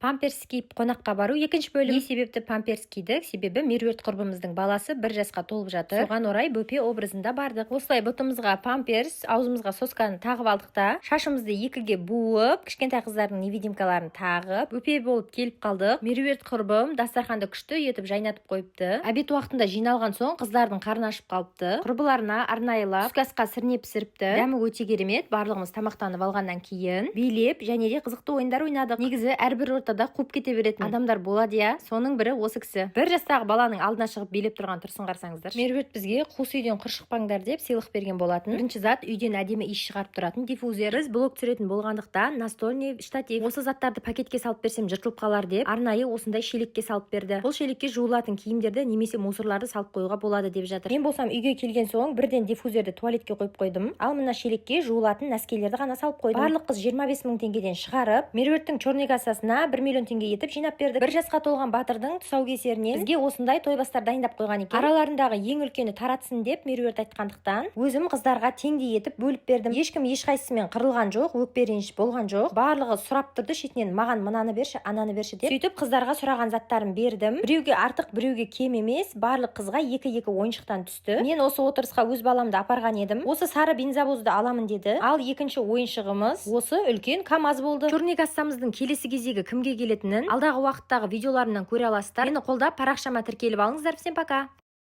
Памперс киіп қонаққа бару, екінші бөлім. Не себепті памперс кидік? Себебі Меруерт құрбымыздың баласы 1 жасқа толып жатыр. Соған орай бөпе образында бардық. Осылай бұтымызға памперс, аузымызға сосканы тағып алдық та, шашымызды екіге буып, кішкентай қыздардың невидимкаларын тағып, бөпе болып келіп қалдық. Меруерт құрбым дастарханды күшті етіп жайнатып қойыпты. Обед уақытында жиналған соң, қыздардың қарны ашып қалыпты. Құрбыларына арнайылап түскі асқа сірне пісіріпті. Дәмі өте керемет. Барлығымыз тамақтанып алғаннан кейін билеп және де қызықты ойындар ойнадық. Негізі әрбір ортада қуып кете беретін адамдар болады, иә. Соның бірі осы кісі. 1 жастағы баланың алдына шығып билеп тұрған тұрсын қарасаңыздаршы. Меруерт бізге «Қуыс үйден құр шықпаңдар» деп сыйлық берген болатын. Бірінші зат — үйден әдемі иіс шығарып тұратын диффузер. Біз блог түсіретін болғандықтан, настольный штатив. Осы заттарды пакетке салып берсем, жыртылып қалар деп, арнайы осындай шелекке салып берді. Бұл шелекке жуылатын киімдерді немесе мусорларды салып қоюға болады деп жатыр. Мен болсам үйге келген соң бірден диффузерді туалетке қойып қойдым. Ал мына шелекке жуылатын носкилерді ғана салып қойдым. Барлық қыз 25 мың теңгеден шығарып, Меруерттің черный кассасына 1 миллион теңге етіп жинап бердік. 1 жасқа толған батырдың тұсаукесерінен бізге осындай тойбастар дайындап қойған екен. Араларындағы ең үлкені таратсын деп Меруерт айтқандықтан, өзім қыздарға теңдей етіп бөліп бердім. Ешкім ешқайсысымен қырылған жоқ, өкпе реніш болған жоқ. Барлығы сұрап тұрды шетінен: «Маған мынаны берші, ананы берші» деп. Сөйтіп қыздарға сұраған заттарын бердім. Біреуге артық, біреуге кем емес, барлық қызға екі екі ойыншықтан түсті. Мен осы отырысқа өз баламды апарған едім. «Осы сары бензовозды аламын» деді. Ал екінші ойыншығымыз осы үлкен КамАЗ болды. Черный кассамыздың келесі кезегі кімге келетінін алдағы уақыттағы видеоларымнан көре аласыздар. Мені қолдап, парақшама тіркеліп алыңыздар. Всем пока!